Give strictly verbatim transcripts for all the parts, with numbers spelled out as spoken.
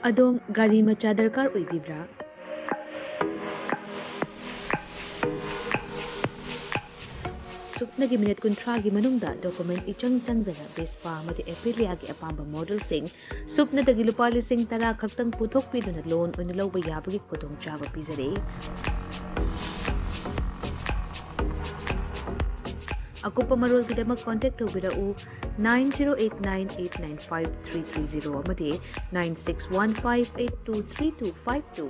ꯑꯗꯣꯝ ꯒꯥꯔꯤ ꯃꯆꯥ ꯗꯔꯀꯥꯔ ꯑꯣꯏꯕꯤꯕ꯭ꯔꯥ? ꯁꯨꯞꯅꯒꯤ ꯃꯤꯅꯤꯠ ꯀꯨꯟꯊ꯭ꯔꯥꯒꯤ ꯃꯅꯨꯡꯗ ꯗꯣꯀꯨꯃꯦꯟ ꯏꯆꯪ ꯆꯪꯗꯅ ꯚꯦꯁꯄꯥ ꯑꯃꯗꯤ ꯑꯦꯄꯤꯂꯤꯌꯥꯒꯤ ꯑꯄꯥꯝꯕ ꯃꯣꯗꯦꯜꯁꯤꯡ ꯁꯨꯞꯅꯗꯒꯤ ꯂꯨꯄꯥ ꯂꯤꯁꯤꯡ ꯇꯔꯥ ꯈꯛꯇꯪ ꯄꯨꯊꯣꯛꯄꯤꯗꯨꯅ ꯂꯣꯟ ꯑꯣꯏꯅ ꯂꯧꯕ ꯌꯥꯕꯒꯤ ꯈꯨꯗꯣꯡꯆꯥꯕ ꯄꯤꯖꯔꯤ꯫ ꯑꯀꯨꯞꯄ ꯃꯔꯣꯜꯒꯤꯗꯃꯛ ꯀꯣꯟꯇꯦꯛ ꯇꯧꯕꯤꯔꯛꯎ, nine zero eight nine eight nine five three three zero ꯑꯃꯗꯤ nine six one five eight two three two five two꯫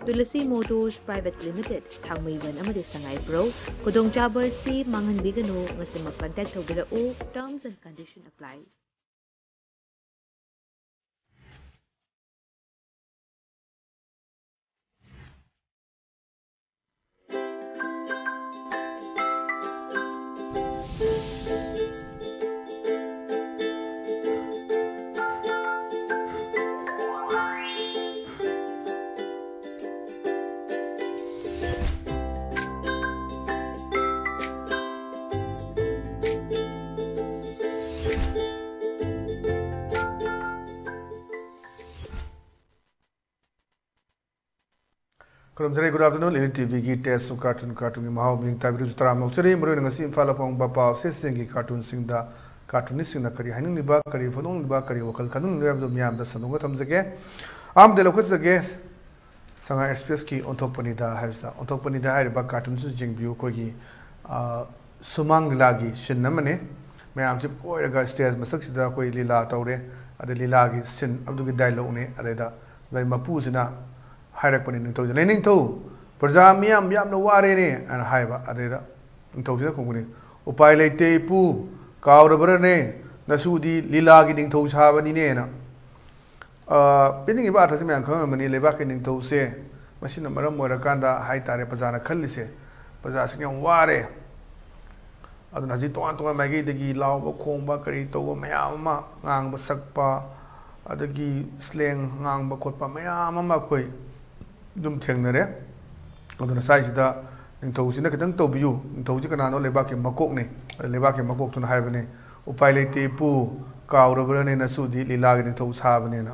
Tulsi motors private limited, Thangmeiband ꯑꯃꯗꯤ ꯁꯉꯥꯏꯄ꯭ꯔꯧ꯫ ꯈꯨꯗꯣꯡꯆꯥꯕ ꯑꯁꯤ ꯃꯥꯡꯍꯟꯕꯤꯒꯅꯨ꯫ ꯉꯁꯤꯃꯛ ꯀꯟꯇꯦꯛ ꯇꯧꯕꯤꯔꯛꯎ꯫ Terms and condition apply꯫ ꯈꯨꯔꯨꯝꯖꯔꯤ꯫ Good afternoon, Elite ꯇꯤꯚꯤꯒꯤ Taste of Cartoon, ꯀꯥꯔꯇꯨꯟꯒꯤ ꯃꯍꯥꯎ ꯃꯤꯡ ꯇꯥꯕꯤꯔꯤꯕꯁꯨ ꯇꯔꯥꯝꯅ ꯑꯣꯛꯆꯔꯤ꯫ ꯃꯔꯨꯑꯣꯏꯅ ꯉꯁꯤ ꯏꯝꯐꯥꯜ ꯑꯐꯣꯡꯕ ꯄꯥꯎ ꯆꯦꯁꯤꯡꯒꯤ ꯀꯥꯔꯇꯨꯟꯁꯤꯡꯗ ꯀꯥꯔꯇꯨꯅꯤꯁꯁꯤꯡꯅ ꯀꯔꯤ ꯍꯥꯏꯅꯤꯡꯂꯤꯕ, ꯀꯔꯤ ꯐꯣꯡꯗꯣꯛꯅꯤꯡꯂꯤꯕ, ꯀꯔꯤ ꯋꯥꯈꯜ ꯈꯟꯅꯤꯡꯂꯤꯕ ꯍꯥꯏꯕꯗꯨ ꯃꯤꯌꯥꯝꯗ ꯁꯟꯗꯣꯛꯅ ꯊꯝꯖꯒꯦ꯫ ꯑꯍꯥꯟꯕꯗ ꯂꯧꯈꯠꯆꯒꯦ, ꯁꯉꯥꯏ ꯑꯦꯛꯁꯄ꯭ꯔꯦꯁꯀꯤ ꯑꯣꯟꯊꯣꯛꯄꯅꯤꯗ ꯍꯥꯏꯕꯁꯤꯗ꯫ ꯑꯣꯟꯊꯣꯛꯄꯅꯤꯗ ꯍꯥꯏꯔꯤꯕ ꯀꯥꯔꯇꯨꯟꯁꯤꯁꯨ ꯌꯦꯡꯕꯤꯌꯨ꯫ ꯑꯩꯈꯣꯏꯒꯤ, ꯑ, ꯁꯨꯃꯥꯡ ꯂꯤꯂꯥꯒꯤ ꯁꯤꯟ ꯑꯃꯅꯤ꯫ ꯃꯌꯥꯝꯁꯤ ꯀꯣꯏꯔꯒ ꯁ꯭ꯇꯦꯖ ꯃꯊꯛꯁꯤꯗ ꯑꯩꯈꯣꯏ ꯂꯤꯂꯥ ꯇꯧꯔꯦ꯫ ꯑꯗꯩ ꯂꯤꯂꯥꯒꯤ ꯁꯤꯟ ꯑꯗꯨꯒꯤ ꯗꯥꯏꯂꯣꯛꯅꯤ꯫ ꯑꯗꯩꯗ ꯉꯁꯥꯏ ꯃꯄꯨꯁꯤꯅ ꯍꯥꯏꯔꯛꯄꯅꯤ ꯅꯤꯡꯊꯧꯁꯤꯅ, "ꯅꯤꯡꯊꯧ, ꯄ꯭ꯔꯖꯥ ꯃꯤꯌꯥꯝ ꯌꯥꯝꯅ ꯋꯥꯔꯦꯅꯦ" ꯍꯥꯏꯅ ꯍꯥꯏꯕ꯫ ꯑꯗꯩꯗ ꯅꯤꯡꯊꯧꯁꯤꯅ ꯈꯨꯝꯒꯅꯤ, "ꯎꯄꯥꯏ ꯂꯩꯇꯦ ꯏꯄꯨ, ꯀꯥꯎꯔꯕ꯭ꯔꯅꯦ? ꯅꯁꯨꯗꯤ ꯂꯤꯂꯥꯒꯤ ꯅꯤꯡꯊꯧ ꯁꯥꯕꯅꯤꯅꯦꯅ"꯫ ꯑ, ꯄꯤꯅꯤꯡꯉꯤꯕ ꯑꯥꯔꯊꯁꯤ ꯃꯌꯥꯝ ꯈꯪꯉꯝꯃꯅꯤ꯫ ꯂꯩꯕꯥꯛꯀꯤ ꯅꯤꯡꯊꯧꯁꯦ, ꯃꯁꯤꯅ ꯃꯔꯝ ꯑꯣꯏꯔꯀꯥꯟꯗ ꯍꯥꯏ ꯇꯥꯔꯦ, ꯄ꯭ꯔꯖꯥꯅ ꯈꯜꯂꯤꯁꯦ, ꯄ꯭ꯔꯖꯥꯁꯤꯡ ꯌꯥꯝ ꯋꯥꯔꯦ꯫ ꯑꯗꯨꯅ ꯍꯧꯖꯤꯛ ꯇꯣꯉꯥꯟ ꯇꯣꯉꯥꯟ ꯃꯥꯏꯀꯩꯗꯒꯤ ꯂꯥꯎꯕ ꯈꯣꯡꯕ ꯀꯔꯤ ꯇꯧꯕ ꯃꯌꯥꯝ ꯑꯃ, ꯉꯥꯡꯕ ꯁꯛꯄ, ꯑꯗꯒꯤ ꯁ꯭ꯂꯦꯡ ꯉꯥꯡꯕ ꯈꯣꯠꯄ ꯃꯌꯥꯝ ꯑꯃ ꯑꯩꯈꯣꯏ ꯑꯗꯨꯝ ꯊꯦꯡꯅꯔꯦ꯫ ꯑꯗꯨꯅ ꯁ꯭ꯋꯥꯏꯁꯤꯗ ꯅꯤꯡꯊꯧꯁꯤꯅ ꯈꯤꯇꯪ ꯇꯧꯕꯤꯌꯨ, ꯅꯤꯡꯊꯧꯁꯤ ꯀꯅꯥꯅꯣ? ꯂꯩꯕꯥꯛꯀꯤ ꯃꯀꯣꯛꯅꯤ꯫ ꯑꯗ ꯂꯩꯕꯥꯛꯀꯤ ꯃꯀꯣꯛꯇꯨꯅ ꯍꯥꯏꯕꯅꯤ, "ꯎꯄꯥꯏ ꯂꯩꯇꯦ ꯏꯄꯨ, ꯀꯥꯎꯔꯕ꯭ꯔꯅꯦ ꯅꯁꯨꯗꯤ ꯂꯤꯂꯥꯒꯤ ꯅꯤꯡꯊꯧ ꯁꯥꯕꯅꯦꯅ"꯫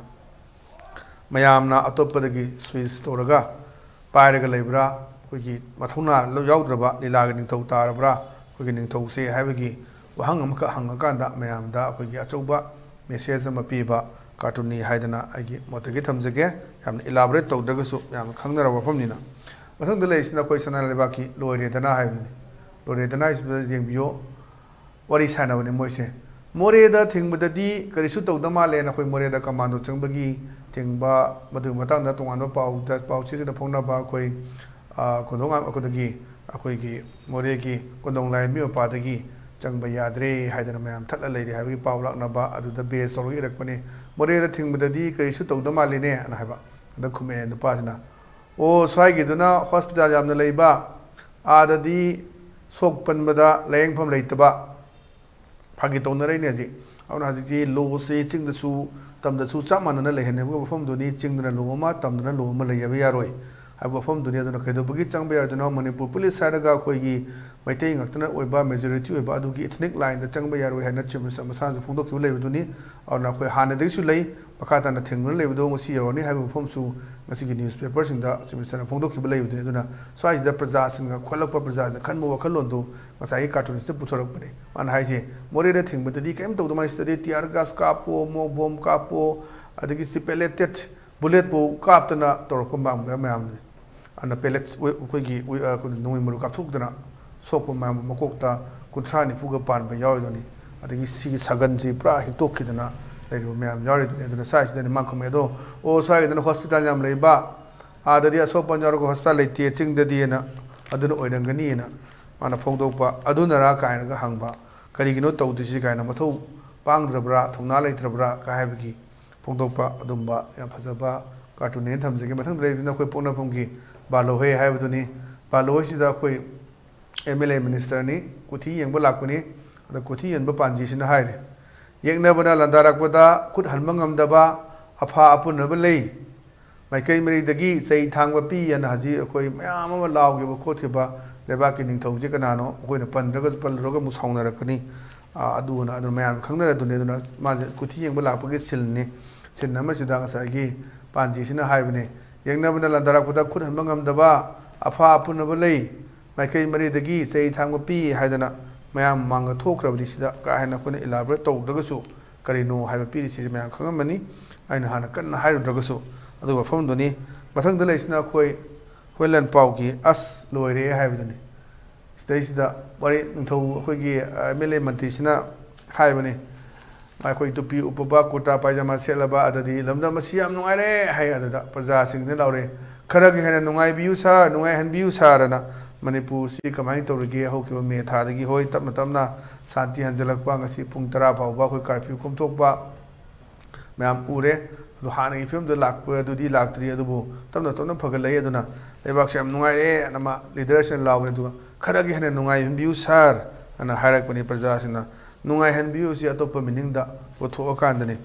ꯃꯌꯥꯝꯅ ꯑꯇꯣꯞꯄꯗꯒꯤ ꯁ꯭ꯋꯤꯆ ꯇꯧꯔꯒ ꯄꯥꯏꯔꯒ ꯂꯩꯕ꯭ꯔꯥ, ꯑꯩꯈꯣꯏꯒꯤ ꯃꯊꯧꯅꯥ ꯌꯥꯎꯗ꯭ꯔꯕ ꯂꯤꯂꯥꯒꯤ ꯅꯤꯡꯊꯧ ꯇꯥꯔꯕ꯭ꯔꯥ, ꯑꯩꯈꯣꯏꯒꯤ ꯅꯤꯡꯊꯧꯁꯦ ꯍꯥꯏꯕꯒꯤ ꯋꯥꯍꯪ ꯑꯃꯈꯛ ꯍꯪꯉꯀꯥꯟꯗ ꯃꯌꯥꯝꯗ ꯑꯩꯈꯣꯏꯒꯤ ꯑꯆꯧꯕ ꯃꯦꯁꯦꯖ ꯑꯃ ꯄꯤꯕ ꯀꯥꯔꯇꯨꯟꯅꯤ ꯍꯥꯏꯗꯅ ꯑꯩꯒꯤ ꯃꯣꯠꯇꯒꯤ ꯊꯝꯖꯒꯦ꯫ ꯌꯥꯝꯅ ꯏꯂꯥꯕꯣꯔꯦꯠ ꯇꯧꯗ꯭ꯔꯒꯁꯨ ꯌꯥꯝꯅ ꯈꯪꯅꯔꯕ ꯋꯥꯐꯝꯅꯤꯅ꯫ ꯃꯊꯪꯗ ꯂꯩꯔꯤꯁꯤꯅ ꯑꯩꯈꯣꯏ ꯁꯅꯥ ꯂꯩꯕꯥꯛꯀꯤ ꯂꯣꯏꯔꯦꯗꯅ ꯍꯥꯏꯕꯅꯤ꯫ ꯂꯣꯏꯔꯦꯗꯅ ꯍꯥꯏꯁꯤꯗ ꯌꯦꯡꯕꯤꯌꯨ꯫ ꯋꯥꯔꯤ ꯁꯥꯟꯅꯕꯅꯤ ꯃꯣꯏꯁꯦ꯫ ꯃꯣꯔꯦꯗ ꯊꯤꯡꯕꯗꯗꯤ ꯀꯔꯤꯁꯨ ꯇꯧꯗ ꯃꯥꯜꯂꯦꯅ ꯑꯩꯈꯣꯏ ꯃꯣꯔꯦꯗ ꯀꯃꯥꯟꯗꯣ ꯆꯪꯕꯒꯤ ꯊꯤꯡꯕ, ꯃꯗꯨꯒꯤ ꯃꯇꯥꯡꯗ ꯇꯣꯉꯥꯟꯕ ꯄꯥꯎꯗ, ꯄꯥꯎꯆꯦꯁꯤꯡꯗ ꯐꯣꯡꯅꯕ ꯑꯩꯈꯣꯏ, ꯑ, ꯀꯣꯟꯊꯣꯡ ꯑꯩꯈꯣꯏꯗꯒꯤ, ꯑꯩꯈꯣꯏꯒꯤ ꯃꯣꯔꯦꯒꯤ ꯀꯣꯟꯊꯣꯡ ꯂꯥꯏꯔꯦꯝꯕꯤ ꯃꯄꯥꯗꯒꯤ ꯆꯪꯕ ꯌꯥꯗ꯭ꯔꯦ ꯍꯥꯏꯗꯅ ꯃꯌꯥꯝ ꯊꯠꯂ ꯂꯩꯔꯦ ꯍꯥꯏꯕꯒꯤ ꯄꯥꯎ ꯂꯥꯛꯅꯕ ꯑꯗꯨꯗ ꯕꯦꯁ ꯇꯧꯔꯒ ꯏꯔꯛꯄꯅꯤ꯫ "ꯃꯣꯔꯦꯗ ꯊꯤꯡꯕꯗꯗꯤ ꯀꯔꯤꯁꯨ ꯇꯧꯗ ꯃꯥꯜꯂꯤꯅꯦ" ꯑꯅ ꯍꯥꯏꯕ꯫ ꯑꯗ ꯈꯨꯝꯃꯛꯑꯦ ꯅꯨꯄꯥꯁꯤꯅ, "ꯑꯣ, ꯁ꯭ꯋꯥꯏꯒꯤꯗꯨꯅ ꯍꯣꯁꯄꯤꯇꯥꯜ ꯌꯥꯝꯅ ꯂꯩꯕ, ꯑꯥꯗꯗꯤ ꯁꯣꯛ ꯄꯟꯕꯗ ꯂꯥꯌꯦꯡꯐꯝ ꯂꯩꯇꯕ"꯫ ꯐꯥꯒꯤ ꯇꯧꯅꯔꯛꯏꯅꯦ ꯍꯧꯖꯤꯛ꯫ ꯑꯗꯨꯅ ꯍꯧꯖꯤꯛꯇꯤ ꯂꯣꯁꯦ ꯆꯤꯡꯗꯁꯨ ꯇꯝꯗꯁꯨ ꯆꯞ ꯃꯥꯟꯅꯅ ꯂꯩꯍꯟꯅꯤꯡꯕ ꯃꯐꯝꯗꯨꯅꯤ꯫ ꯆꯤꯡꯗꯅ ꯂꯣ ꯑꯃ, ꯇꯝꯗꯅ ꯂꯣ ꯑꯃ ꯂꯩ ꯍꯥꯏꯕ ꯌꯥꯔꯣꯏ ꯍꯥꯏꯕ ꯋꯥꯐꯝꯗꯨꯅꯤ꯫ ꯑꯗꯨꯅ ꯀꯩꯗꯧꯕꯒꯤ ꯆꯪꯕ ꯌꯥꯔꯣꯏꯗꯣꯏꯅꯣ? ꯃꯅꯤꯄꯨꯔ ꯄꯨꯂꯤꯁ ꯍꯥꯏꯔꯒ ꯑꯩꯈꯣꯏꯒꯤ ꯃꯩꯇꯩ ꯉꯥꯛꯇꯅ ꯑꯣꯏꯕ, ꯃꯦꯖꯣꯔꯤꯇꯤ ꯑꯣꯏꯕ ꯑꯗꯨꯒꯤ ꯏꯊꯅꯤꯛ ꯂꯥꯏꯟꯗ ꯆꯪꯕ ꯌꯥꯔꯣꯏ ꯍꯥꯏꯅ ꯆꯤꯐ ꯃꯤꯅꯤꯁꯇꯔ ꯃꯁꯥꯅꯁꯨ ꯐꯣꯡꯗꯣꯛꯈꯤꯕ ꯂꯩꯕꯗꯨꯅꯤ꯫ ꯑꯗꯨꯅ ꯑꯩꯈꯣꯏ ꯍꯥꯟꯅꯗꯒꯤꯁꯨ ꯂꯩ, ꯃꯈꯥ ꯇꯥꯅ ꯊꯤꯡꯗꯨꯅ ꯂꯩꯕꯗꯣ ꯉꯁꯤ ꯌꯧꯔꯅꯤ ꯍꯥꯏꯕ ꯋꯥꯐꯝꯁꯨ ꯉꯁꯤꯒꯤ ꯅ꯭ꯌꯨꯁꯄꯦꯄꯔꯁꯤꯡꯗ ꯆꯤꯐ ꯃꯤꯅꯤꯁꯇꯔꯅ ꯐꯣꯡꯗꯣꯛꯈꯤꯕ ꯂꯩꯕꯗꯨꯅꯤ꯫ ꯑꯗꯨꯅ ꯁ꯭ꯋꯥꯏꯁꯤꯗ ꯄ꯭ꯔꯖꯥꯁꯤꯡꯅ ꯈꯣꯠꯂꯛꯄ, ꯄ꯭ꯔꯖꯥꯁꯤꯡꯅ ꯈꯟꯕ ꯋꯥꯈꯜꯂꯣꯟꯗꯨ ꯉꯁꯥꯏꯒꯤ ꯀꯥꯔꯇꯨꯟꯁꯤꯗ ꯄꯨꯊꯣꯔꯛꯄꯅꯤ꯫ ꯃꯥꯅ ꯍꯥꯏꯁꯦ, "ꯃꯣꯔꯦꯗ ꯊꯤꯡꯕꯗꯗꯤ ꯀꯔꯤꯝ ꯇꯧꯗ ꯃꯥꯜꯂꯤ, ꯁꯤꯗꯗꯤ ꯇꯤꯌꯥꯔ ꯒꯥꯁ ꯀꯥꯞꯄꯣ, ꯃꯣꯛ ꯕꯣꯝ ꯀꯥꯞꯄꯣ, ꯑꯗꯒꯤ ꯁꯤ ꯄꯦꯂꯦꯇꯦꯠ ꯕꯨꯂꯦꯠꯄꯨ ꯀꯥꯞꯇꯅ ꯇꯧꯔꯛꯄ ꯃꯌꯥꯝ-, ꯃꯌꯥꯝꯗꯨꯅꯤ"꯫ ꯑꯗꯨꯅ ꯄꯦꯂꯦꯠ, ꯑꯩꯈꯣꯏꯒꯤ, ꯑꯩꯈꯣꯏ ꯅꯣꯡꯃꯩ ꯃꯔꯨ ꯀꯥꯞꯊꯣꯛꯇꯅ ꯁꯣꯛꯄ ꯃꯌꯥꯝ, ꯃꯀꯣꯛꯇ ꯀꯨꯟꯊ꯭ꯔꯥ ꯅꯤꯐꯨꯒ ꯄꯥꯟꯕ ꯌꯥꯎꯔꯤꯗꯨꯅꯤ꯫ ꯑꯗꯒꯤ ꯁꯤꯒꯤ ꯁꯒꯟꯁꯤ ꯄꯨꯔꯥ ꯍꯤꯛꯇꯣꯛꯈꯤꯗꯅ ꯂꯩꯔꯤꯕ ꯃꯌꯥꯝ ꯌꯥꯎꯔꯤꯗꯨꯅꯤ꯫ ꯑꯗꯨꯅ ꯁ꯭ꯋꯥꯏꯁꯤꯗꯅꯤ ꯃꯥ ꯈꯨꯝꯃꯦ꯫ ꯑꯗꯣ, "ꯑꯣ, ꯁ꯭ꯋꯥꯏꯒꯤꯗꯅ ꯍꯣꯁꯄꯤꯇꯥꯜ ꯌꯥꯝ ꯂꯩꯕ, ꯑꯥꯗꯗꯤ ꯑꯁꯣꯛ ꯑꯄꯟ ꯌꯥꯎꯔꯒ ꯍꯣꯁꯄꯤꯇꯥꯜ ꯂꯩꯇꯦ, ꯆꯤꯡꯗꯗꯤꯅ ꯑꯗꯨꯅ ꯑꯣꯏꯔꯝꯒꯅꯤꯅ" ꯃꯥꯅ ꯐꯣꯡꯗꯣꯛꯄ꯫ "ꯑꯗꯨꯅꯔꯥ?" ꯀꯥꯏꯅꯒ ꯍꯪꯕ꯫ "ꯀꯔꯤꯒꯤꯅꯣ ꯇꯧꯗ꯭ꯔꯤꯁꯤ?" ꯀꯥꯏꯅ, "ꯃꯊꯧ ꯄꯥꯡꯗ꯭ꯔꯕ꯭ꯔꯥ, ꯊꯧꯅꯥ ꯂꯩꯇ꯭ꯔꯕ꯭ꯔꯥ?" ꯀꯥꯏ ꯍꯥꯏꯕꯒꯤ ꯐꯣꯡꯗꯣꯛꯄ꯫ ꯑꯗꯨꯝꯕ ꯌꯥꯝ ꯐꯖꯕ ꯀꯥꯔꯇꯨꯟꯅꯦꯅ ꯊꯝꯖꯒꯦ꯫ ꯃꯊꯪꯗ ꯂꯩꯔꯤꯁꯤꯅ ꯑꯩꯈꯣꯏ ꯄꯣꯛꯅꯐꯝꯒꯤ ꯕꯥꯂꯣꯍꯦ ꯍꯥꯏꯕꯗꯨꯅꯤ꯫ ꯕꯥꯂꯣꯍꯦꯁꯤꯗ ꯑꯩꯈꯣꯏ ꯑꯦꯝ ꯑꯦꯜ ꯑꯦ ꯃꯤꯅꯤꯁꯇꯔꯅꯤ, ꯀꯨꯊꯤ ꯌꯦꯡꯕ ꯂꯥꯛꯄꯅꯤ꯫ ꯑꯗ ꯀꯨꯊꯤ ꯌꯦꯡꯕ ꯄꯥꯟꯖꯤꯁꯤꯅ ꯍꯥꯏꯔꯦ, "ꯌꯦꯛꯅꯕꯅ ꯂꯥꯟꯗꯥꯔꯛꯄꯗ ꯈꯨꯠ ꯍꯟꯕ ꯉꯝꯗꯕ ꯑꯐꯥ ꯑꯄꯨꯅꯕ ꯂꯩ꯫ ꯃꯥꯏꯀꯩ ꯃꯔꯤꯗꯒꯤ ꯆꯩ ꯊꯥꯡꯕ ꯄꯤ" ꯍꯥꯏꯅ ꯍꯧꯖꯤꯛ ꯑꯩꯈꯣꯏ ꯃꯌꯥꯝ ꯑꯃ ꯂꯥꯎꯈꯤꯕ ꯈꯣꯠꯈꯤꯕ ꯂꯩꯕꯥꯛꯀꯤ ꯅꯤꯡꯊꯧꯁꯦ ꯀꯅꯥꯅꯣ? ꯑꯩꯈꯣꯏꯅ ꯄꯟꯗ꯭ꯔꯒꯁꯨ ꯄꯜꯂꯨꯔꯒ ꯑꯃꯨꯛ ꯁꯥꯎꯅꯔꯛꯀꯅꯤ꯫ ꯑꯥ, ꯑꯗꯨꯅ, ꯑꯗꯨꯅ ꯃꯌꯥꯝ ꯈꯪꯅꯔꯗꯨꯅꯤ꯫ ꯑꯗꯨꯅ ꯃꯥꯁꯦ ꯀꯨꯊꯤ ꯌꯦꯡꯕ ꯂꯥꯛꯄꯒꯤ ꯁꯤꯟꯅꯤ꯫ ꯁꯤꯟ ꯑꯃꯁꯤꯗ ꯉꯁꯥꯏꯒꯤ ꯄꯥꯟꯖꯤꯁꯤꯅ ꯍꯥꯏꯕꯅꯤ, ꯌꯦꯛꯅꯕꯅ ꯂꯥꯟꯗꯥꯔꯛꯄꯗ ꯈꯨꯠ ꯍꯟꯕ ꯉꯝꯗꯕ ꯑꯐꯥ ꯑꯄꯨꯅꯕ ꯂꯩ, ꯃꯥꯏꯀꯩ ꯃꯔꯤꯗꯒꯤ ꯆꯩ ꯊꯥꯡꯕ ꯄꯤ ꯍꯥꯏꯗꯅ ꯃꯌꯥꯝ ꯃꯃꯥꯡꯗ ꯊꯣꯛꯈ꯭ꯔꯕꯅꯤ꯫ ꯁꯤꯗ ꯀꯥ ꯍꯦꯟꯅ ꯑꯩꯈꯣꯏꯅ ꯏꯂꯥꯕꯣꯔꯦꯠ ꯇꯧꯗ꯭ꯔꯒꯁꯨ, ꯀꯔꯤꯅꯣ ꯍꯥꯏꯕ ꯄꯤꯔꯤꯁꯤꯁꯨ ꯃꯌꯥꯝ ꯈꯪꯉꯝꯃꯅꯤ꯫ ꯑꯩꯅ ꯍꯥꯟꯅ ꯀꯟꯅ ꯍꯥꯏꯔꯨꯗ꯭ꯔꯒꯁꯨ, ꯑꯗꯨꯒꯤ ꯋꯥꯐꯝꯗꯨꯅꯤ꯫ ꯃꯊꯪꯗ ꯂꯩꯔꯤꯁꯤꯅ ꯑꯩꯈꯣꯏ ꯍꯨꯏꯂꯦꯟ ꯄꯥꯎꯒꯤ "ꯑꯁ ꯂꯣꯏꯔꯦ" ꯍꯥꯏꯕꯗꯨꯅꯤ꯫ ꯁꯤꯗꯩꯁꯤꯗ ꯋꯥꯔꯤ ꯅꯤꯡꯊꯧ ꯑꯩꯈꯣꯏꯒꯤ ꯑꯦꯝ ꯑꯦꯜ ꯑꯦ ꯃꯟꯇ꯭ꯔꯤꯁꯤꯅ ꯍꯥꯏꯕꯅꯤ, ꯑꯩꯈꯣꯏ ꯇꯨꯄꯤ ꯎꯞꯄꯕ, ꯀꯨꯔꯇꯥ ꯄꯥꯏꯖꯃꯥ ꯁꯦꯠꯂꯕ, ꯑꯗꯗꯤ "ꯂꯝꯗꯝ ꯑꯁꯤ ꯌꯥꯝ ꯅꯨꯡꯉꯥꯏꯔꯦ" ꯍꯥꯏ꯫ ꯑꯗꯨꯗ ꯄ꯭ꯔꯖꯥꯁꯤꯡꯁꯤꯅ ꯂꯥꯎꯔꯛꯏ, "ꯈꯔꯒ ꯍꯦꯟꯅ ꯅꯨꯡꯉꯥꯏꯕꯤꯌꯨ ꯁꯥꯔ, ꯅꯨꯡꯉꯥꯏꯍꯟꯕꯤꯌꯨ ꯁꯥꯔ" ꯑꯅ꯫ ꯃꯅꯤꯄꯨꯔꯁꯤ ꯀꯃꯥꯏꯅ ꯇꯧꯔꯤꯒꯦ? ꯍꯧꯈꯤꯕ ꯃꯦ ꯊꯥꯗꯒꯤ ꯍꯣꯏ ꯇꯞꯅ ꯇꯞꯅ ꯁꯥꯟꯇꯤ ꯍꯟꯖꯤꯜꯂꯛꯄ, ꯉꯁꯤ ꯄꯨꯡ ꯇꯔꯥ ꯐꯥꯎꯕ ꯑꯩꯈꯣꯏ ꯀꯥꯔꯐ꯭ꯌꯨ ꯀꯣꯝꯊꯣꯛꯄ ꯃꯌꯥꯝ ꯎꯔꯦ꯫ ꯑꯗꯣ ꯍꯥꯟꯅꯒꯤ ꯐꯤꯕꯝꯗ ꯂꯥꯛꯄ ꯑꯗꯨꯗꯤ ꯂꯥꯛꯇ꯭ꯔꯤ, ꯑꯗꯨꯕꯨ ꯇꯞꯅ ꯇꯞꯅ ꯐꯒꯠꯂꯛꯏ꯫ ꯑꯗꯨꯅ "ꯂꯩꯕꯥꯛꯁꯦ ꯌꯥꯝ ꯅꯨꯡꯉꯥꯏꯔꯦ" ꯑꯅ ꯃꯥ ꯂꯤꯗꯔꯁꯤꯅ ꯂꯥꯎꯕꯅꯤ꯫ ꯑꯗꯨꯒ "ꯈꯔꯒ ꯍꯦꯟꯅ ꯅꯨꯡꯉꯥꯏꯍꯟꯕꯤꯌꯨ ꯁꯥꯔ" ꯑꯅ ꯍꯥꯏꯔꯛꯄꯅꯤ ꯄ꯭ꯔꯖꯥꯁꯤꯡꯅ꯫ ꯅꯨꯡꯉꯥꯏꯍꯟꯕꯤꯌꯨ ꯑꯁꯤ ꯑꯇꯣꯞꯄ ꯃꯤꯅꯤꯡꯗ ꯄꯨꯊꯣꯛꯑꯀꯥꯟꯗꯅꯤ,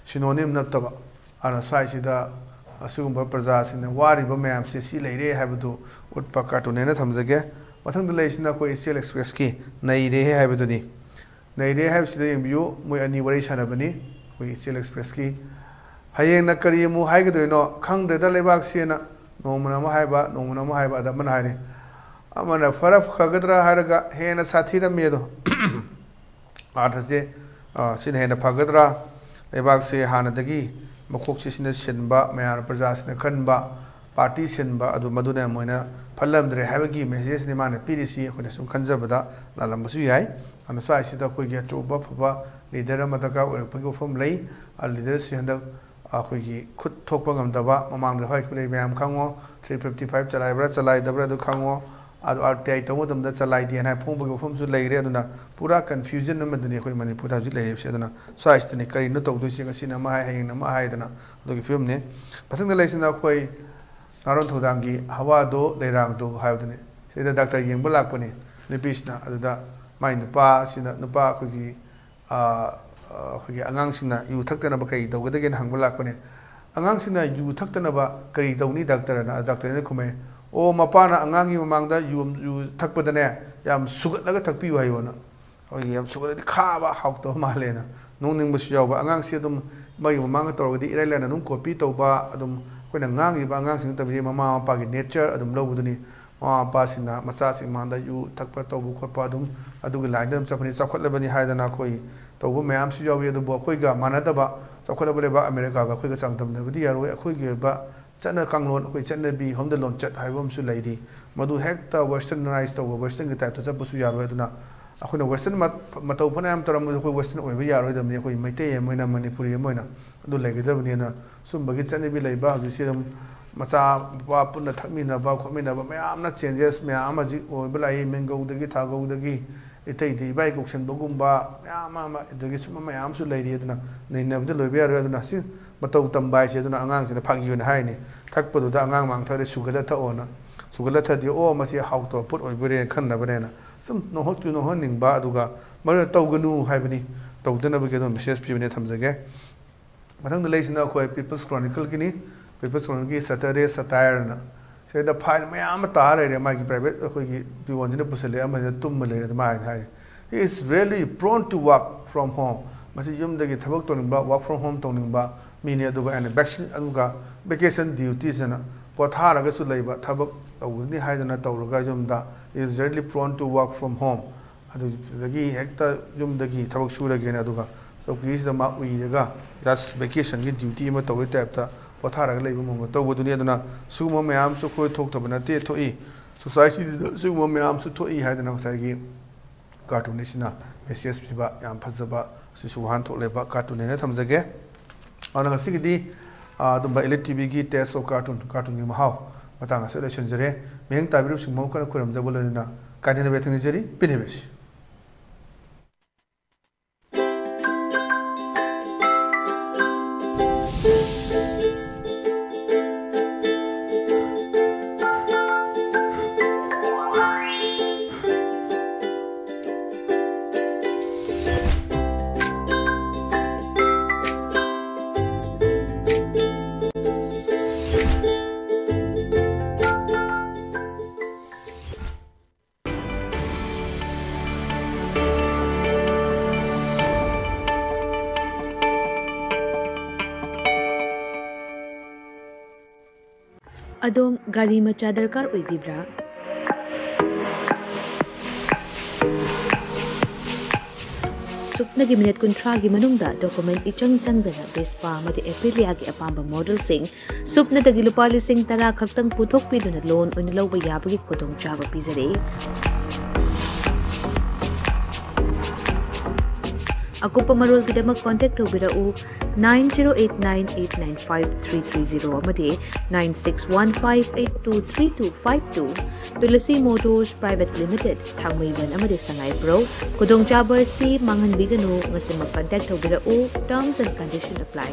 ꯁꯤꯅꯣꯅꯤꯝ ꯅꯠꯇꯕ꯫ ꯑꯗꯨꯅ ꯁ꯭ꯋꯥꯏꯁꯤꯗ ꯑꯁꯤꯒꯨꯝꯕ ꯄ꯭ꯔꯖꯥꯁꯤꯡꯅ ꯋꯥꯔꯤꯕ ꯃꯌꯥꯝꯁꯦ ꯁꯤ ꯂꯩꯔꯦ ꯍꯥꯏꯕꯗꯨ ꯎꯠꯄ ꯀꯥꯔꯇꯨꯟ ꯍꯥꯏꯅ ꯊꯝꯖꯒꯦ꯫ ꯃꯊꯪꯗ ꯂꯩꯔꯤꯁꯤꯅ ꯑꯩꯈꯣꯏ ꯏꯆꯦꯜ ꯑꯦꯛꯁꯄ꯭ꯔꯦꯁꯀꯤ "ꯅꯩꯔꯦꯍꯦ" ꯍꯥꯏꯕꯗꯨꯅꯤ꯫ "ꯅꯩꯔꯦ" ꯍꯥꯏꯕꯁꯤꯗ ꯌꯦꯡꯕꯤꯌꯨ, ꯃꯣꯏ ꯑꯅꯤ ꯋꯥꯔꯤ ꯁꯥꯟꯅꯕꯅꯤ, ꯑꯩꯈꯣꯏ ꯏꯆꯦꯜ ꯑꯦꯛꯁꯄ꯭ꯔꯦꯁꯀꯤ꯫ "ꯍꯌꯦꯡꯅ ꯀꯔꯤ ꯑꯃꯨꯛ ꯍꯥꯏꯒꯗꯣꯏꯅꯣ ꯈꯪꯗ꯭ꯔꯦꯗ ꯂꯩꯕꯥꯛꯁꯦꯅ" ꯅꯣꯡꯃꯅ ꯑꯃ ꯍꯥꯏꯕ, ꯅꯣꯡꯃꯅ ꯑꯃ ꯍꯥꯏꯕ꯫ ꯑꯗ ꯑꯃꯅ ꯍꯥꯏꯔꯤ, ꯑꯃꯅ "ꯐꯔ ꯐꯒꯗ꯭ꯔꯥ ꯍꯥꯏꯔꯒ ꯍꯦꯟꯅ ꯁꯥꯊꯤꯔꯝꯃꯤ" ꯑꯗꯣ꯫ ꯑꯥꯔꯊꯁꯦ, ꯑ, ꯁꯤꯅ ꯍꯦꯟꯅ ꯐꯒꯗ꯭ꯔꯥ? ꯂꯩꯕꯥꯛꯁꯦ ꯍꯥꯟꯅꯗꯒꯤ ꯃꯀꯣꯛꯁꯦ ꯁꯤꯅ ꯁꯤꯟꯕ, ꯃꯌꯥꯝꯅ, ꯄ꯭ꯔꯖꯥꯁꯤꯡꯅ ꯈꯟꯕ, ꯄꯥꯔꯇꯤ ꯁꯤꯟꯕ ꯑꯗꯨ ꯃꯗꯨꯅ ꯃꯣꯏꯅ ꯐꯠꯂꯝꯗ꯭ꯔꯦ ꯍꯥꯏꯕꯒꯤ ꯃꯦꯁꯦꯖꯅꯤ ꯃꯥꯅ ꯄꯤꯔꯤꯁꯤ꯫ ꯑꯩꯈꯣꯏꯅ ꯁꯨꯝ ꯈꯟꯖꯕꯗ ꯂꯥꯜꯂꯝꯕꯁꯨ ꯌꯥꯏ꯫ ꯑꯗꯨꯅ ꯁ꯭ꯋꯥꯏꯁꯤꯗ ꯑꯩꯈꯣꯏꯒꯤ ꯑꯆꯧꯕ ꯑꯐꯕ ꯂꯤꯗꯔ ꯑꯃ ꯗꯔꯀꯥꯔ ꯑꯣꯏꯔꯛꯄꯒꯤ ꯋꯥꯐꯝ ꯂꯩ꯫ ꯑ, ꯂꯤꯗꯔꯁꯤ ꯍꯟꯗꯛ ꯑꯩꯈꯣꯏꯒꯤ ꯈꯨꯠ ꯊꯣꯛꯄ ꯉꯝꯗꯕ, ꯃꯃꯥꯡꯗ ꯍꯣꯏ ꯂꯩ ꯃꯌꯥꯝ ꯈꯪꯉꯣ, ꯊ꯭ꯔꯤ ꯐꯤꯐꯇꯤ ꯐꯥꯏꯚ ꯆꯂꯥꯏꯕ꯭ꯔꯥ ꯆꯂꯥꯏꯗꯕ꯭ꯔꯥ ꯑꯗꯨ ꯈꯪꯉꯣ꯫ ꯑꯗꯨ ꯑꯥꯔ ꯇꯤ ꯑꯥꯏ ꯇꯧꯕ ꯃꯇꯝꯗ ꯆꯂꯥꯏꯗꯦ ꯍꯥꯏꯅ ꯐꯣꯡꯕꯒꯤ ꯋꯥꯐꯝꯁꯨ ꯂꯩꯔꯦ꯫ ꯑꯗꯨꯅ ꯄꯨꯔꯥ ꯀꯟꯐ꯭ꯌꯨꯖꯟ ꯑꯃꯗꯅꯤ ꯑꯩꯈꯣꯏ ꯃꯅꯤꯄꯨꯔꯗ ꯍꯧꯖꯤꯛ ꯂꯩꯔꯤꯕꯁꯦ꯫ ꯑꯗꯨꯅ ꯁ꯭ꯋꯥꯏꯁꯤꯗꯅꯤ ꯀꯔꯤꯅꯣ ꯇꯧꯗꯣꯏꯁꯦ, ꯉꯁꯤꯅ ꯑꯃ ꯍꯥꯏ, ꯍꯌꯦꯡꯅ ꯑꯃ ꯍꯥꯏꯗꯅ ꯑꯗꯨꯒꯤ ꯐꯤꯕꯝꯅꯤ꯫ ꯃꯊꯪꯗ ꯂꯩꯁꯤꯅ ꯑꯩꯈꯣꯏ ꯅꯥꯔꯣꯟ ꯊꯧꯗꯥꯡꯒꯤ "ꯍꯋꯥꯗꯣ ꯂꯩꯔꯥꯡꯗꯣ" ꯍꯥꯏꯕꯗꯨꯅꯤ꯫ ꯁꯤꯗ ꯗꯥꯛꯇꯔ ꯌꯦꯡꯕ ꯂꯥꯛꯄꯅꯤ ꯅꯨꯄꯤꯁꯤꯅ꯫ ꯑꯗꯨꯗ ꯃꯥꯏ ꯅꯨꯄꯥꯁꯤꯅ, ꯅꯨꯄꯥ ꯑꯩꯈꯣꯏꯒꯤ ꯑ, ꯑ, ꯑꯩꯈꯣꯏꯒꯤ ꯑꯉꯥꯡꯁꯤꯡꯅ ꯌꯨ ꯊꯛꯇꯅꯕ ꯀꯔꯤ ꯇꯧꯒꯗꯒꯦꯅ ꯍꯪꯕ ꯂꯥꯛꯄꯅꯦ꯫ "ꯑꯉꯥꯡꯁꯤꯡꯅ ꯌꯨ ꯊꯛꯇꯅꯕ ꯀꯔꯤ ꯇꯧꯅꯤ ꯗꯥꯛꯇꯔ?" ꯑꯅ ꯗꯥꯛꯇꯔꯅ ꯈꯨꯝꯃꯦ, "ꯑꯣ, ꯃꯄꯥꯅ ꯑꯉꯥꯡꯒꯤ ꯃꯃꯥꯡꯗ ꯌꯨ, ꯌꯨ ꯊꯛꯄꯗꯅꯦ, ꯌꯥꯝ ꯁꯨꯒꯠꯂꯒ ꯊꯛꯄꯤꯌꯨ ꯍꯥꯏꯌꯣꯅ"꯫ ꯑꯩꯈꯣꯏꯒꯤ ꯌꯥꯝ ꯁꯨꯒꯠꯂꯗꯤ ꯈꯥꯕ ꯍꯥꯎꯇꯕ ꯃꯥꯜꯂꯦꯅ ꯅꯣꯛꯅꯤꯡꯕꯁꯨ ꯌꯥꯎꯕ꯫ ꯑꯉꯥꯡꯁꯤ ꯑꯗꯨꯝ ꯃꯣꯏꯒꯤ ꯃꯃꯥꯡꯗ ꯇꯧꯔꯒꯗꯤ ꯏꯔꯥꯏ ꯂꯥꯏꯅ ꯑꯗꯨꯝ ꯀꯣꯄꯤ ꯇꯧꯕ, ꯑꯗꯨꯝ ꯑꯩꯈꯣꯏꯅ ꯉꯥꯡꯉꯤꯕ ꯑꯉꯥꯡꯁꯤꯡꯗ ꯇꯝꯕꯤꯔꯤꯕ ꯃꯃꯥ ꯃꯄꯥꯒꯤ ꯅꯦꯆꯔ ꯑꯗꯨꯝ ꯂꯧꯕꯗꯨꯅꯤ꯫ ꯃꯃꯥ ꯃꯄꯥꯁꯤꯡꯅ ꯃꯆꯥꯁꯤꯡ ꯃꯥꯡꯗ ꯌꯨ ꯊꯛꯄ ꯇꯧꯕ ꯈꯣꯠꯄ, ꯑꯗꯨꯝ ꯑꯗꯨꯒꯤ ꯂꯥꯏꯟꯗ ꯑꯗꯨꯝ ꯆꯠꯄꯅꯤ꯫ ꯆꯥꯎꯈꯠꯂꯕꯅꯤ ꯍꯥꯏꯗꯅ ꯑꯩꯈꯣꯏ ꯇꯧꯕ ꯃꯌꯥꯝꯁꯨ ꯌꯥꯎꯏ꯫ ꯑꯗꯨꯕꯨ ꯑꯩꯈꯣꯏꯒ ꯃꯥꯟꯅꯗꯕ, ꯆꯥꯎꯈꯠꯂꯕ ꯂꯩꯕꯥꯛ ꯑꯃꯦꯔꯤꯀꯥꯒ ꯑꯩꯈꯣꯏꯒ ꯆꯥꯡꯗꯝꯅꯕꯗꯤ ꯌꯥꯔꯣꯏ꯫ ꯑꯩꯈꯣꯏꯒꯤ ꯑꯣꯏꯕ ꯆꯠꯅ ꯀꯥꯡꯂꯣꯟ, ꯑꯩꯈꯣꯏ ꯆꯠꯅꯕꯤ, ꯍꯧꯅ ꯂꯣꯟꯆꯠ ꯍꯥꯏꯕ ꯑꯃꯁꯨ ꯂꯩꯔꯤ꯫ ꯃꯗꯨ ꯍꯦꯛꯇ ꯋꯦꯁꯇꯔꯅꯥꯏꯁ ꯇꯧꯕ, ꯋꯦꯁꯇꯔꯟꯒꯤ ꯇꯥꯏꯞꯇ ꯆꯠꯄꯁꯨ ꯌꯥꯔꯣꯏ꯫ ꯑꯗꯨꯅ ꯑꯩꯈꯣꯏꯅ ꯋꯦꯁꯇꯔꯟ ꯃ-, ꯃꯇꯧ ꯐꯅꯌꯥꯝ ꯇꯧꯔꯝꯕꯁꯨ ꯑꯩꯈꯣꯏ ꯋꯦꯁꯇꯔꯟ ꯑꯣꯏꯕ ꯌꯥꯔꯣꯏꯗꯕꯅꯤ꯫ ꯑꯩꯈꯣꯏ ꯃꯩꯇꯩ ꯑꯃ ꯑꯣꯏꯅ, ꯃꯅꯤꯄꯨꯔꯤ ꯑꯃ ꯑꯣꯏꯅ ꯑꯗꯨ ꯂꯩꯒꯗꯕꯅꯤꯅ, ꯁꯨꯝꯕꯒꯤ ꯆꯠꯅꯕꯤ ꯂꯩꯕ ꯍꯧꯖꯤꯛꯁꯤ ꯑꯗꯨꯝ ꯃꯆꯥ ꯃꯄꯥ ꯄꯨꯟꯅ ꯊꯛꯃꯤꯟꯅꯕ ꯈꯣꯠꯃꯤꯟꯅꯕ ꯃꯌꯥꯝꯅ ꯆꯦꯟꯖꯦꯁ ꯃꯌꯥꯝ ꯑꯃ ꯍꯧꯖꯤꯛ ꯑꯣꯏꯕ ꯂꯥꯛꯏ꯫ ꯃꯦꯡꯒꯧꯗꯒꯤ, ꯊꯥꯒꯧꯗꯒꯤ, ꯏꯇꯩꯗꯤ ꯏꯕꯥꯏ ꯀꯧꯁꯟꯕꯒꯨꯝꯕ ꯃꯌꯥꯝ ꯑꯃ, ꯑꯗꯒꯤ ꯁꯨꯝꯕ ꯃꯌꯥꯝ ꯑꯃꯁꯨ ꯂꯩꯔꯤ꯫ ꯑꯗꯨꯅ ꯅꯩꯅꯕꯗ ꯂꯣꯏꯕ ꯌꯥꯔꯣꯏ꯫ ꯑꯗꯨꯅ ꯁꯤ ꯃꯇꯧ ꯇꯝꯕ ꯍꯥꯏꯁꯦ, ꯑꯗꯨꯅ ꯑꯉꯥꯡꯁꯤꯗ ꯐꯥꯒꯤ ꯑꯣꯏꯅ ꯍꯥꯏꯅꯤ, ꯊꯛꯄꯗꯨꯗ ꯑꯉꯥꯡ ꯃꯥꯡ ꯊꯛꯑꯗꯤ ꯁꯨꯒꯠꯂ ꯊꯛꯑꯣꯅ, ꯁꯨꯒꯠꯂ ꯊꯛꯑꯗꯤ "ꯑꯣ, ꯃꯁꯤ ꯍꯥꯎꯇꯕ ꯄꯣꯠ ꯑꯣꯏꯕꯣꯏꯔꯦ" ꯈꯟꯅꯕꯅꯦꯅ ꯁꯨꯝ ꯅꯣꯛꯍꯟ-, ꯅꯣꯛꯍꯟꯅꯤꯡꯕ, ꯑꯗꯨꯒ ꯃꯔꯨ ꯑꯣꯏꯅ "ꯇꯧꯒꯅꯨ" ꯍꯥꯏꯕꯅꯤ, ꯇꯧꯗꯅꯕꯒꯤ ꯑꯗꯨꯝ ꯃꯦꯁꯦꯖ ꯄꯤꯕꯅꯦ꯫ ꯊꯝꯖꯒꯦ꯫ ꯃꯊꯪꯗ ꯂꯩꯁꯤꯅ ꯑꯩꯈꯣꯏ People's Chronicleꯒꯤꯅꯤ꯫ People's Chronicleꯒꯤ Saturday Satire ꯍꯥꯏꯅ꯫ ꯁꯤꯗ ꯐꯥꯏꯜ ꯃꯌꯥꯝ ꯑꯃ ꯇꯥꯔ ꯂꯩꯔꯦ꯫ ꯃꯥꯒꯤ ꯄ꯭ꯔꯥꯏꯚꯦꯠ ꯑꯩꯈꯣꯏꯒꯤ ꯄꯤꯌꯣꯟꯁꯤꯅ ꯄꯨꯁꯤꯜꯂꯦ, ꯑꯃꯁꯤꯅ ꯇꯨꯝꯃ ꯂꯩꯔꯦ꯫ ꯑꯗꯨꯃꯥꯏꯅ ꯍꯥꯏꯔꯤ, "He is really prone to work from home." ꯃꯁꯤ ꯌꯨꯝꯗꯒꯤ ꯊꯕꯛ ꯇꯧꯅꯤꯡꯕ, work from home ꯇꯧꯅꯤꯡꯕ ꯃꯤꯅꯤ꯫ ꯑꯗꯨꯒ and vaccine, ꯑꯗꯨꯒ vacation duties ꯍꯥꯏꯅ ꯄꯣꯊꯥꯔꯒꯁꯨ ꯂꯩꯕ, ꯊꯕꯛ ꯇꯧꯒꯅꯤ ꯍꯥꯏꯗꯅ ꯇꯧꯔꯒ ꯌꯨꯝꯗ, "He is really prone to work from home." ꯑꯗꯨꯗꯒꯤ ꯍꯦꯛꯇ ꯌꯨꯝꯗꯒꯤ ꯊꯕꯛ ꯁꯨꯔꯒꯦꯅ, ꯑꯗꯨꯒ ꯆꯧꯀꯤꯁꯤꯗ ꯃꯥ ꯎꯏꯔꯒ just vacationꯒꯤ duty ꯑꯃ ꯇꯧꯕꯒꯤ typeꯇ ꯄꯣꯊꯥꯔꯒ ꯂꯩꯕ ꯃꯑꯣꯡꯗ ꯇꯧꯕꯗꯨꯅꯤ꯫ ꯑꯗꯨꯅ ꯁꯤꯒꯨꯝꯕ ꯃꯌꯥꯝꯁꯨ ꯑꯩꯈꯣꯏ ꯊꯣꯛꯇꯕ ꯅꯠꯇꯦ, ꯊꯣꯛꯏ꯫ Societyꯗ ꯁꯤꯒꯨꯝꯕ ꯃꯌꯥꯝꯁꯨ ꯊꯣꯛꯏ ꯍꯥꯏꯗꯅ ꯉꯁꯥꯏꯒꯤ cartoonistꯁꯤꯅ message ꯄꯤꯕ ꯌꯥꯝ ꯐꯖꯕ, ꯑꯁꯤꯁꯨ ꯋꯥꯍꯟꯊꯣꯛ ꯂꯩꯕ cartoon ꯍꯥꯏꯅ ꯊꯝꯖꯒꯦ꯫ ꯑꯗꯨꯅ ꯉꯁꯤꯒꯤꯗꯤ, ꯑ, ꯑꯗꯨꯝꯕ Elite TVꯒꯤ Taste of Cartoon, cartoonꯒꯤ ꯃꯍꯥꯎ ꯃꯇꯥꯡ ꯑꯁꯤꯗ ꯂꯣꯏꯁꯤꯟꯖꯔꯦ꯫ ꯃꯤꯠꯌꯦꯡ ꯇꯥꯕꯤꯔꯤꯕꯁꯤꯡ ꯃꯈꯜ ꯈꯣꯏꯔꯝꯖꯕ ꯂꯣꯏꯅꯅ ꯀꯥꯏꯅꯅꯕ ꯌꯥꯊꯪ ꯅꯤꯖꯔꯤ꯫ ꯄꯤꯅꯕꯤꯔꯁꯤ꯫ ꯑꯗꯣꯝ ꯒꯥꯔꯤ ꯃꯆꯥ ꯗꯔꯀꯥꯔ ꯑꯣꯏꯕꯤꯕ꯭ꯔꯥ? ꯁꯨꯞꯅꯒꯤ ꯃꯤꯅꯤꯠ ꯀꯨꯟꯊ꯭ꯔꯥꯒꯤ ꯃꯅꯨꯡꯗ ꯗꯣꯀꯨꯃꯦꯟ ꯏꯆꯪ ꯆꯪꯗꯅ ꯚꯦꯁꯄꯥ ꯑꯃꯗꯤ ꯑꯦꯄ꯭ꯔꯤꯂꯤꯌꯥꯒꯤ ꯑꯄꯥꯝꯕ ꯃꯣꯗꯦꯜꯁꯤꯡ ꯁꯨꯞꯅꯗꯒꯤ ꯂꯨꯄꯥ ꯂꯤꯁꯤꯡ ꯇꯔꯥ ꯈꯛꯇꯪ ꯄꯨꯊꯣꯛꯄꯤꯗꯨꯅ ꯂꯣꯟ ꯑꯣꯏꯅ ꯂꯧꯕ ꯌꯥꯕꯒꯤ ꯈꯨꯗꯣꯡꯆꯥꯕ ꯄꯤꯖꯔꯤ꯫ ꯑꯀꯨꯞꯄ ꯃꯔꯣꯜꯒꯤꯗꯃꯛ ꯀꯣꯟꯇꯦꯛ ꯇꯧꯕꯤꯔꯛꯎ nine zero eight nine eight nine five three three zero ꯑꯃꯗꯤ nine six one five eight two three two five two. Tulsi motors private limited, Thangmeiband ꯑꯃꯗꯤ ꯁꯉꯥꯏꯄ꯭ꯔꯧ꯫ ꯈꯨꯗꯣꯡꯆꯥꯕ ꯑꯁꯤ ꯃꯥꯡꯍꯟꯕꯤꯒꯅꯨ꯫ ꯉꯁꯤꯃꯛ ꯀꯟꯇꯦꯛ ꯇꯧꯕꯤꯔꯛꯎ꯫ Terms and condition apply.